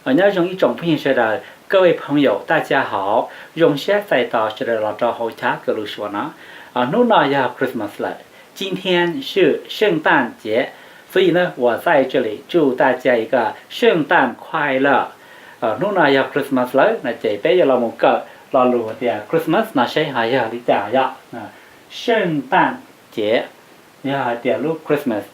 Nyob zoo ib tsoom phooj ywg sawv daws, 各位朋友大家好, zoo siab txais tos sawv daws los rau hauv chav kws lus suav no. Hnub no yog Christmas lawm, 今天是圣诞节, 所以呢，我在这里祝大家一个圣诞快乐。Hnub no yog Christmas lawm no ces peb yuav los mus kawm lo lus tias Christmas no seb ho yog li cas yom. 圣诞节 yog hais tias lub Christmas,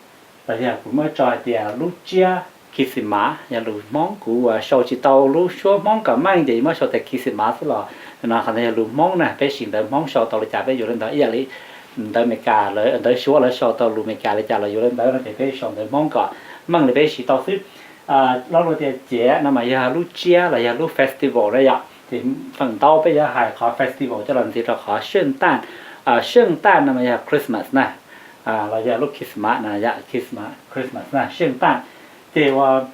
los yog kuv muab tso hais tias lub tsiab Christmas, yog lus Hmoob kuv sau tsis tau lub suab Hmoob kom meej ces muab sau tias Christmas xwb los no qhov ntawd yog lus Hmoob na, peb siv ntawv Hmoob sau tau li cas peb yuav li ntawd, ib yam li ntawv Amelikas, ntawv Suav lawv sau tau lus Amelikas li cas los yuav li ntawd no ces peb sau ntawv Hmoob kom meej li peb siv tau xwb. Lo lus tias ciav no mas yog lub tsiab los yog lub festival na yom, ces feem ntau peb yuav hais qhov festival coj los ntxiv rau qhov 圣诞, 圣诞 no mas yog Christmas na, los yog lub Christmas no yom, Christmas, Christmas na, 圣诞. Ces uas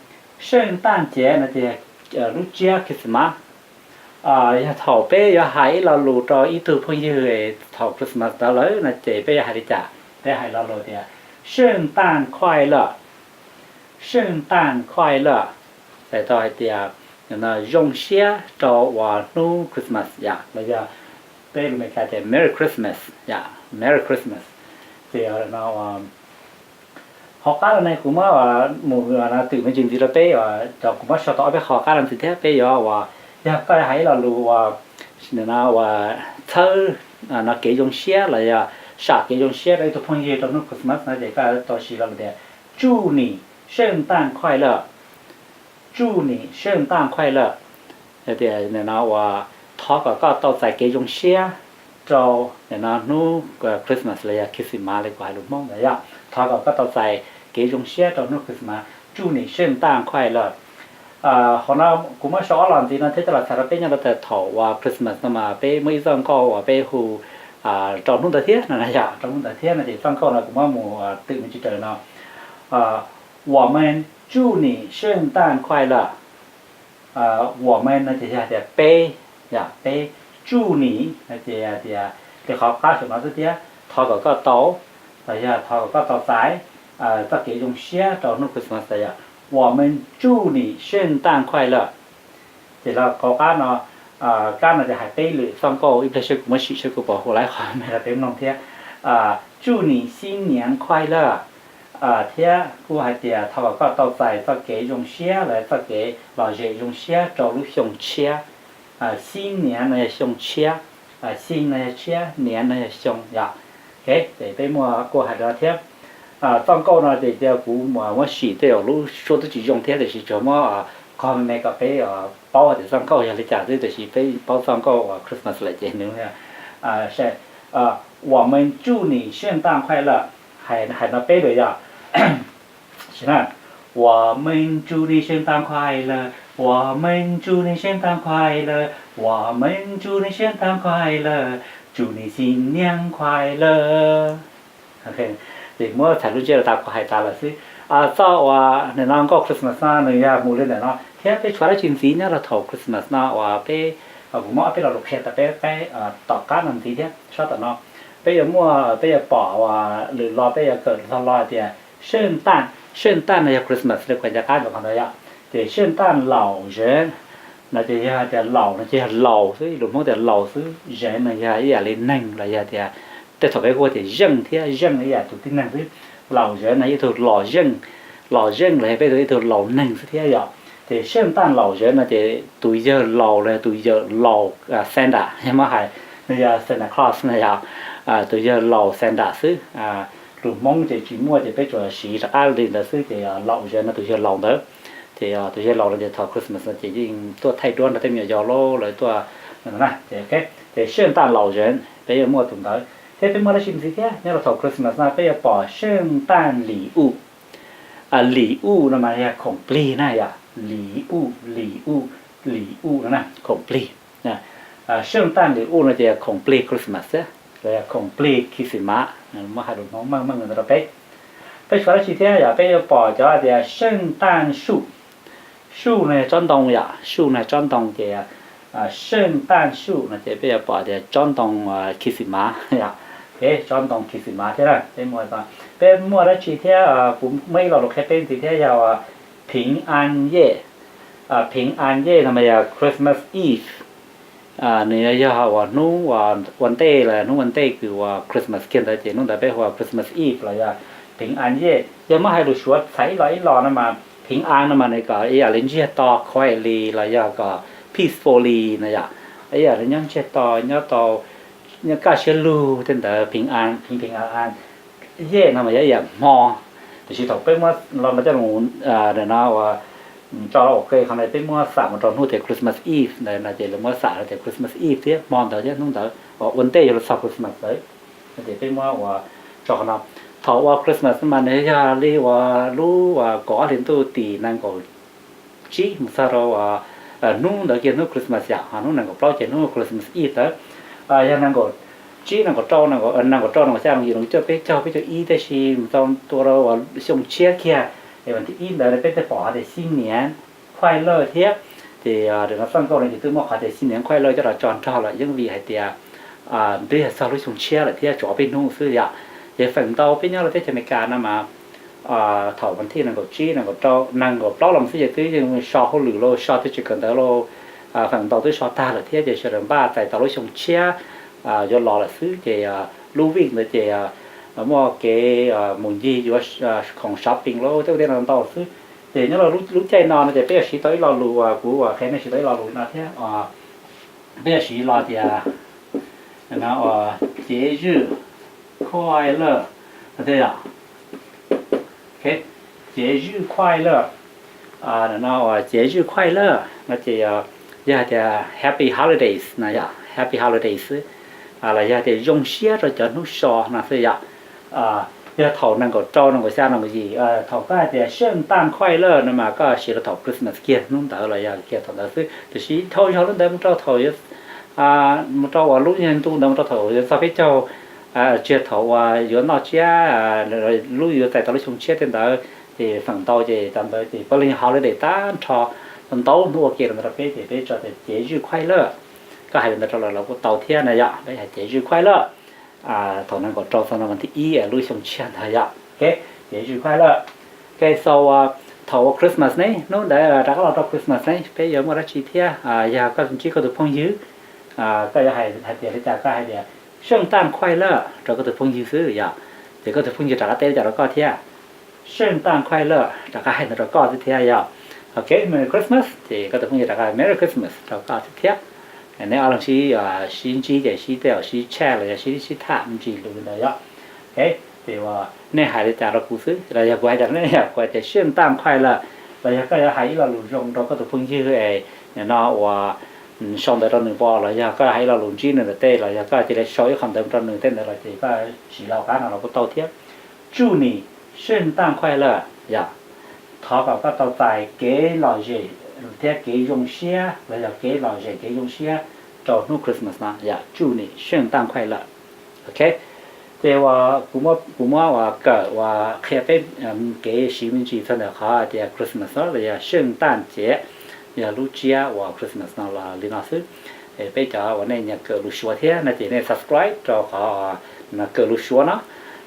圣诞节 no ces lub tsiab Christmas. Yog thaum peb yuav hais ib lo lus rau ib tug phooj ywg thaum Christmas tawm lawm no ces peb yuav hais li cas? Peb hais lo lus tias 圣诞快乐, 圣诞快乐, txhais tau hais tias zoo siab rau uas hnub Christmas yom, los yog peb lus Amelikas tias Merry Christmas, Merry Christmas. Ces no hauv qab no ne kuv muab mus twm me ntsis ntxiv rau peb, cov kuv muab sau tau ob peb qho qab no ntxiv thiab peb yuav uas, yog koj hais ib lo lus uas, uas txhawb no kev zoo siab los yog sam kev zoo siab rau ib tug phooj ywg rau hnub Christmas no ces koj tau siv lo lus tias 祝你圣诞快乐, 祝你圣诞快乐. Tias no uas thov kom koj tau txais kev zoo siab rau no hnub Christmas los yog Christmas li kuv hais lus Hmoob ntawd yom, thov kom koj tau txais kev zoo siab rau hnub Christmas, 祝你圣诞快乐. Qhov no kuv muab sau ob lo ntxiv no thiab coj los txhais rau peb nyob rau thaum uas Christmas no mas peb muaj ib txoj nkauj uas peb hu rau hnub ntawd thiab no yom, rau hnub ntawd thiab no ces txoj nkauj no kuv muab mus twm me ntsis raws no. 我们祝你圣诞快乐. 我们 no ces yog tias peb, yog peb. 祝你 no ces tias li qhov qab saum no xwb thiab, thov kom koj tau, los yog thov kom koj tau txais txoj kev zoo siab rau hnub Christmas yom. 我们祝你圣诞快乐. Ces los qhov qab no, kab no ces hais peb lwm txoj nkauj, ib pliag seb kuv muab sim seb kuv pom hu laib qhov me rau peb mloog thiab. 祝你新年快乐. Thiab kuj hais tias thov kom koj tau txais txoj kev zoo siab los txoj kev lom zem zoo siab rau lub xyoo tshiab. 新年 no yog xyoo tshiab, 新 no yog tshiab, 年 no yog xyoo yom. Ces peb muaj kuj hais rau thiab. Txoj nkauj no ces kuv muab sim tej zaum lub suab twb tsis zoo thiab tiam sis tsuas muab qhov me me kom peb paub tias txoj nkauj yog li cas xwb, tiam sis peb paub txoj nkauj uas Christmas lawm ces nws 我们祝你圣诞快乐. Hais no peb lwm yom. 我们祝你圣诞快乐, 我们祝你圣诞快乐, 我们祝你圣诞快乐, 祝你新年快乐. Ces muab txhais lub ntsiab rau tas kuv hais tas lawm xwb. Txoj uas nim no nkauj Christmas no nws yog mus li ntawm no thiab peb tshuav dab tsi ntxiv nyob rau thaum Christmas no uas peb, kuv muab ob peb lo lus qhia tas peb tom qab no ntxiv thiab sab tom no. Peb yuav muaj, peb yuav pom uas lwm lo peb yuav kawm txog lo tias 圣诞, 圣诞 no yog Christmas li kuv hais ncaj qab ntawd qhov ntawd yom. Ces 圣诞老人 no ces yog tias laus no ces yog laus xwb, lus Hmoob tias laus xwb, 人 no yog ib yam li neeg los yog tias tej thaum peb kuj tias zeej thiab, zeej ib yam tus tib neeg xwb. Laus 人 no yog ib tug los zeej, los zeej los yog peb tus ib tug laus neeg xwb thiab yom. Ces 圣诞老人 no ces tus yawg laus los yog tus yawm laus, Santa yog muab hais, nws yog Santa Claus no yog tus yawg laus Santa xwb. Lus Hmoob ces tsis muaj ces peb tsuas siv rov qab li ntawd xwb ces laus 人 no tus yawg laus ntawd. Ces tus yawg laus no ces thaum Christmas no ces yeej tuaj thaij duab nrog tej me nyuam yaus lauj, lawv tuaj, ces 圣诞老人 peb yuav muaj tus ntawd. Thiab peb muaj dab tsi ntxiv thiab nyob rau thaum Christmas no peb yuav pom 圣诞礼物. 礼物 no mas yog khoom plig na yom, 礼物, 礼物, 礼物 no na, khoom plig. 圣诞礼物 no ces yog khoom plig Christmas, los yog khoom plig Christmas, muab hais lus Hmoob meej meej ntawd rau peb. Peb tshuav dab tsi thiab yom, peb yuav pom cov tias 圣诞树, 树 no yog tsob ntoo yom, 树 no yog tsob ntoo ces 圣诞树 no ces peb yuav pom tias tsob ntoo Christmas yom. Tsob ntoo Christmas thiab na, peb muaj, peb muaj dab tsi thiab, kuv muaj ib lo lus qhia peb ntxiv thiab yog 平安夜. Pheev As Yej no mas yog Christmas Eve. Nws yog uas hnub ua ntej los hnub ua ntej kws uas Christmas kiag ntawd ces hnub ntawd peb hu ua Christmas Eve los yog Pheev As Yej. Yog muab hais lus Suav txhais ib lo ib lo no mas Pheev As no mas nws kom ib yam li ntsiag to, quietly los yog kom peacefully no yom. Ib yam li nyob ntsiag to, nyob tau, nyob kaj siab lug tej ntawd, Pheev As, Pheev Pheev As As. Yej no mas yog ib yam hmo, tiam sis thaum peb muab lo no coj mus no uas tso ua ke qhov no peb muab xam mus rau hnub tias Christmas Eve ntawd no ces lawv muab xam hais tias Christmas Eve thiab hmo ntawd thiab hnub ntawd uas ua ntej yuav los txog Christmas ntawd. No ces peb muab uas tso qhov no. Thaum ua Christmas mas nws yog li uas lub uas kaum ob hlis ntuj tim nees nkaum tsib mus txog rau hnub ntawd kiag hnub Christmas yom, ho hnub nees nkaum plaub ces hnub Christmas Eve ntawd. Yog nees nkaum tsib, nees nkaum rau, nees nkaum rau, nees nkaum xya, nees nkaum yim, nees nkaum cuaj, peb caug, peb caug ib, tab sis mus txog tua rau uas xyoo tshiab kiag es vas thib ib ntawd peb thiaj pom hais tias 新年快乐 thiab. Ces no txoj nkauj no ces twb muab qhov tias 新年快乐 coj los tso nrog lawm, yeej vim hais tias twb yog txog lub xyoo tshiab lawm thiab, tshuav ob peb hnub xwb yom. Ces feem ntau peb nyob rau teb chaws Amelikas no mas thaum vas thib nees nkaum tsib, nees nkaum rau, nees nkaum plaub los xwb ces twb yeej so hauj lwm los so tej tsis kawm ntawv los feem ntau twb so tag lawm thiab, ces sawv daws npaj txais tau lub xyoo tshiab yuav los lawm xwb. Ces lub week ntawd ces muaj kev mus ncig yuav khoom shopping los tej ua tej no ntau xwb. Ces nyob rau lub caij no no ces peb yuav siv tau ib lo lus uas kuv uas qhia nej siv tau ib lo lus no thiab. Peb yuav siv lo tias 节日快乐 no thiab yom. 节日快乐 no uas 节日快乐 no ces yog hais tias Happy Holidays no yom, Happy Holidays xwb, los yog hais tias zoo siab rau cov hnub so no xwb yom. Yog thaum nees nkaum rau, nees nkaum xya, nees nkaum yim, thaum koj hais tias 圣诞快乐 no mas koj siv rau thaum Christmas kiag hnub ntawd los yog kiag thaum ntawd xwb, tiam sis dhau zog lub ntawd mus rau thaum mus rau uas lub ntu ntawd mus rau thaum yuav txog peb caug, tsis yog thaum uas yuav noj tsiab, lub yuav txais tau lub xyoo tshiab tej ntawd, ces feem ntau ces cov ntawd ces puav leej holiday tag nrho ntau hnub ua ke rau ntawd rau peb ces peb tso tias 节日快乐. Koj hais li ntawd rau lawv los kuj tau thiab na yom, peb hais 节日快乐. Thaum nees nkaum rau txog no vas thib ib lub xyoo tshiab ntawd yom. 节日快乐. Ok, so thaum ua Christmas ne, hnub ntawd rov qab los rau Christmas ne, peb yuav muaj dab tsi thiab? Yog koj ntsib koj tus phooj ywg, koj yuav hais tias li cas? Koj hais tias 圣诞快乐 rau koj tus phooj ywg xwb yom, ces koj tus phooj ywg rov qab teb li cas rau koj thiab? 圣诞快乐 rov qab hais ntawd rau koj xwb thiab yom. Ok, Merry Christmas, ces koj tus phooj ywg rov qab Merry Christmas rau koj xwb thiab. Nej ob leeg sib, sib ntsib ces sib tej zaum sib chat los yog sib, sib tham me ntsis lus li ntawd yom. Ok, ces uas nej hais li cas rau kuv xwb, los yog kuv hais cas rau nej, yog kuv hais tias 圣诞快乐, los yog koj yuav hais ib lo lus zoo rau koj tus phooj ywg es no uas sau ntawv rau nws pom, los yog koj hais ib lo lus ntsib nws ntawm tej, los yog koj cia li sau ib qho ntawv rau nws tej ntawd los ces koj siv lo qab no los kuj tau thiab. 祝你圣诞快乐 yom, thov kom koj tau txais kev lom zem thiab kev zoo siab los yog kev lom zem kev zoo siab rau hnub Christmas no yom, 祝你圣诞快乐. Ok, ces uas kuv muab uas kawm uas qhia peb kev siv me ntsis txog ntawm qhov tias Christmas los yog 圣诞节, yog lub tsiab uas Christmas no los li no xwb. Peb cov uas nej nyiam kawm lus Suav thiab no ces nej subscribe rau qhov kawm lus Suav no.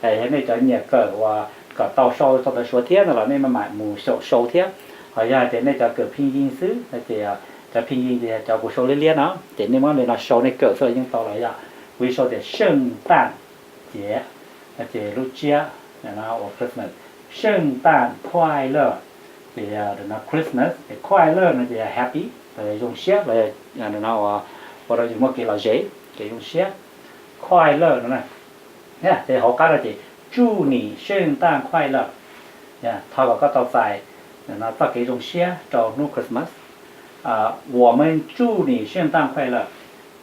Yog nej cov nyiam kawm uas kom tau sau tau ntawv Suav thiab no los nej maj mam mus xyaum sau thiab. Ho yog hais tias nej cov kawm 拼音 xwb no ces cov 拼音 ces yog cov kuv sau liab liab no ces nej muab li no sau nej kawm xwb los yeej tau lawm yom. Kuv sau tias 圣诞节 no ces lub tsiab, no uas Christmas, 圣诞快乐 ces yog no Christmas, ces 快乐 no ces yog happy, zoo siab los yog no ua rau yus muaj kev lom zem, kev zoo siab, 快乐 no. Ces hauv qab no ces 祝你圣诞快乐, thov kom koj tau txais no txoj kev zoo siab rau hnub Christmas. 我们祝你圣诞快乐,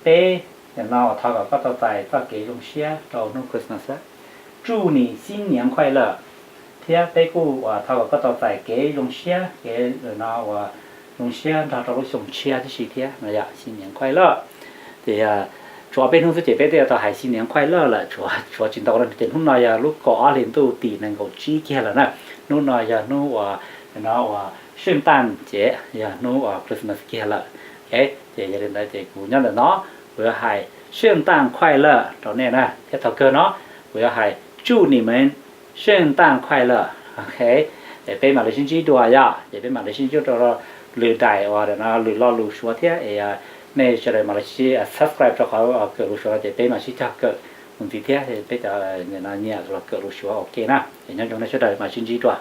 peb no thov kom koj tau txais txoj kev zoo siab rau hnub Christmas. 祝你新年快乐, thiab peb kuj uas thov kom koj tau txais kev zoo siab, kev no uas zoo siab nrog rau lub xyoo tshiab tib si thiab no yom, 新年快乐. Ces tshuav peb hnub xwb ces peb twb yuav tau hais 新年快乐 lawm, tshuav tsis ntau no ces hnub no yog lub kaum ob hlis ntuj tim nees nkaum tsib kiag lawm na. Hnub no yog hnub uas no uas 圣诞节, yog hnub uas Christmas kiag lawm. Ok, ces yog li ntawd ces kuv nyob ntawm no, kuv yuav hais 圣诞快乐 rau nej na, thiab thaum kawg no kuv yuav hais 祝你们圣诞快乐. Ok, peb mam li sib ntsib dua yom, ces peb mam li sib ntsib dua rau lwm daim uas no lwm lo lus Suav thiab es nej sawv daws mam li sib subscribe rau qhov kawm lus Suav no ces peb mam sib cog kawm mus ntxiv thiab, peb cov nyiam los kawm lus Suav ua ke na. Es nyob zoo nej sawv daws mam sib ntsib dua.